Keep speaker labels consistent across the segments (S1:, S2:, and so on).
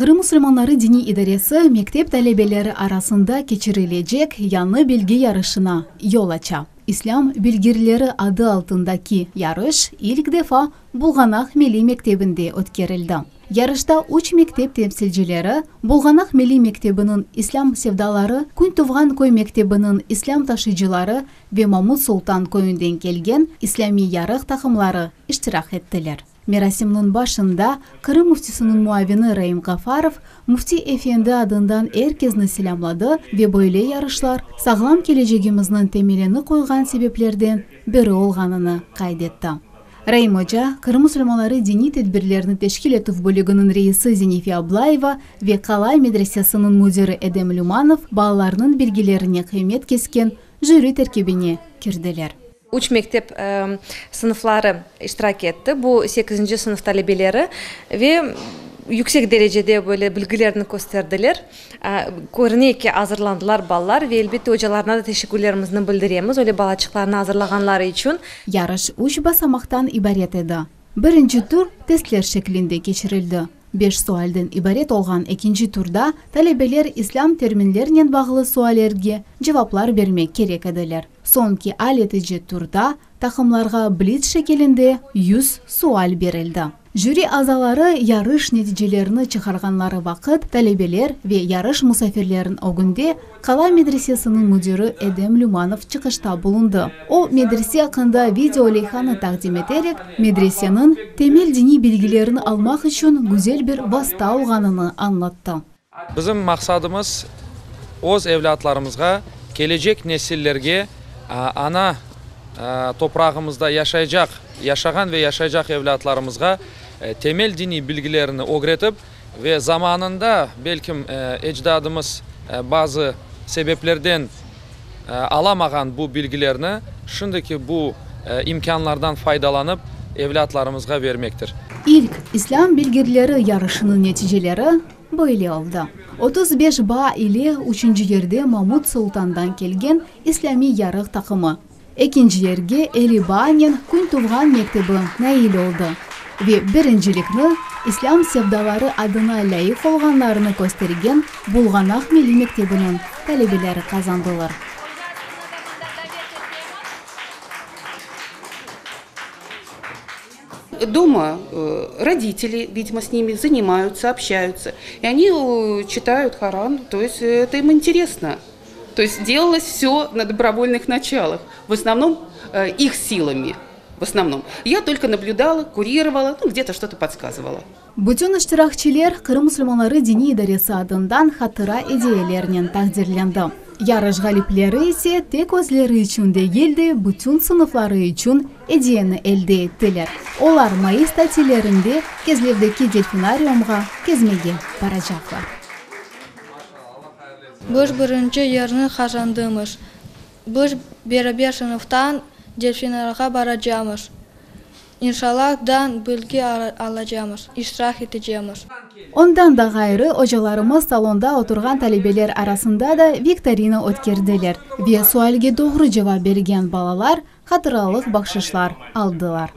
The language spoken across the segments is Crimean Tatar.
S1: Qırım musulmanları diniy idaresi mektep talebeleri arasında keçirilecek yañı bilgi yarışına yol aça. İslâm bilgirleri adı altındaki yarış ilk defa Bulğanaq milliy mektebinde ötkerildi. Yarışta üç mektep temsilcileri, Bulğanaq milliy mektebiniñ İslâm sevdaları, Kün-Tuvğan köy mektebiniñ İslâm taşıyıcıları ve Mamut Sultan köyünden kelgen İslâmiy yarıq taqımları iştirak ettiler. Merasimniñ başında Qırım Müftisiniñ muavini Raim Ğafarov Müfti efendi adından er kezni selâmladı ve böyle yarışlar sağlam kelecegimizniñ temelini qoyğan sebeplerden biri olğanını qayd etti. Raim oca, Qırım musulmanları diniy tedbirlerni teşkil etüv bölüginiñ reisi Zenife Ablayeva ve Qalay medresesiniñ müdiri Edem Lümanov balalarnıñ bilgilerine qıymet kesken jüri terkibine kirdiler.
S2: Üç mektep sınıfları iştirak etti, bu sekizinci sınıf talebeleri ve yüksek derecede böyle bilgilerini kösterdiler. Körüne ki, azırlandılar balalar ve elbette ocalarına da teşekkürlerimizni bildiremiz, öyle balaçıqlarnı azırlağanları içün.
S1: Yarış üç basamaqtan ibaret edi. Birinci tur testler şeklinde keçirildi. Beş sualden ibaret olğan ekinci turda talebeler islâm terminlernen bağlı suallerge cevaplar bermek kerek ediler. Soñki al etici turda taqımlarğa blits şekilinde yüz sual berildi. Jüri azaları yarış neticelerini çıqarğanları vaqıt talebeler ve yarış musafirleriniñ ögünde Qalay medresesiniñ müdiri Edem Lümanov çıqışta bulundı. O, medrese aqqında video leyhanı taqdim eterek, medreseniñ temel diniy bilgilerini almaq içün güzel bir vasta olğanını añlattı.
S3: Bizim maqsadımız, öz evlâtlarımızğa, kelecek nesillerge, ana toprağımızda yaşaycaq, yaşağan ve yaşaycaq evlâtlarımızğa temel diniy bilgilerini ögretip ve zamanında, belkim, ecdadımız bazı sebeplerden alamağan bu bilgilerni şimdiki bu imkânlardan faydalanıp, evlâtlarımızğa vermektir.
S1: İlk İslâm bilgirleri yarışınıñ neticeleri böyle oldı, 35 baa ile üçünci yerde Mamut Sultandan kelgen İslâmiy yarıq taqımı, ekinci yerge 50 baanen Kün-Tuvğan mektebi nail oldı ve birincilikni İslâm sevdaları adına lâyıq olğanlarını köstergen Bulğanaq milliy mektebiniñ talebeleri qazandılar.
S4: Дома родители, видимо, с ними занимаются, общаются. И они читают Коран, то есть это им интересно. То есть делалось все на добровольных началах, в основном их силами, в основном. Я только наблюдала, курировала, ну, где-то что-то подсказывала.
S1: Bütün iştirakçiler Qırım musulmanları diniy idaresi adından hatıra ediyelernen taqdirlendi. Yarış ğalipleri ise tek özleri içün degil de, bütün sınıfları içün ediyeni elde ettiler. Olar mayıs tatillerinde Kezlevdeki delfinariumğa kezmege baracaqlar.
S5: Biz birinci yerni qazandımız. Biz beraber sınıftan delfinarğa baracamız. İnşallah dan bilgi alacamız, iştirak etecemiz.
S1: Ondan da ğayrı, ocalarımız salonda oturğan talebeler arasında da viktorina ötkerdiler ve sualge doğru cevap bergen balalar hatıralıq bahşışlar aldılar.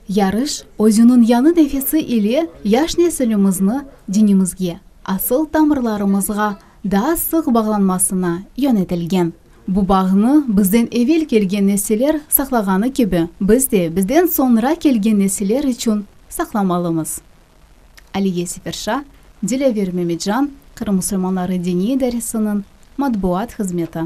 S1: Yarış özüniñ yañı nefesi ile yaş nesilimizni dinimizge, asıl tamırlarımızğa daa sıq bağlanmasına yönetilgen. Bu bağnı bizden evel kelgen nesiller saqlağanı kibi, biz de bizden soñra kelgen nesiller içün saqlamalımız. Aliye Seferşa, Dilâver Memetcan, Qırım musulmanları diniy idaresiniñ matbuat hızmeti.